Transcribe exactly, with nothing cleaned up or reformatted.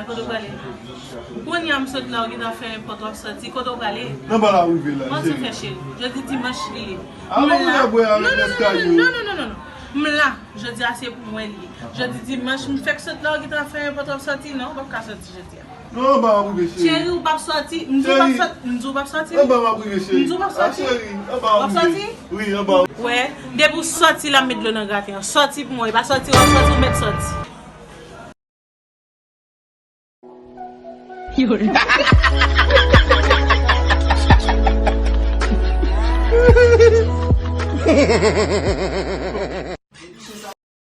Kote w prale? Kounye a m sot la, ou gentan fè nenpòt w ap sòti. Kote w prale? Nan ba la rive la, cheri. Mwen sou fè, cheri. Jodi dimanch li ye. Alò, m la bwè avèk nèg kay yo. Non, non, non, non, non. M la. Jodi a se pou mwen li ye. Jodi dimanch, m fèk sot la, ou gentan fè nenpòt w ap sòti. Non, ou p ap ka sòti jodi a. Non, anba m ap rive, cheri. Cheri, ou p ap sòti. M di w p ap sòti. M di w p ap sòti. Anba m ap rive, cheri. M di w p ap sòti. A, cheri, anba m ap rive. W ap sòti? Wi, anba. Wè, depi w sòti la, m met dlo nan graten an. Sòti pou mwen. E pa sòti, w ap sòti, ou mèt sòti.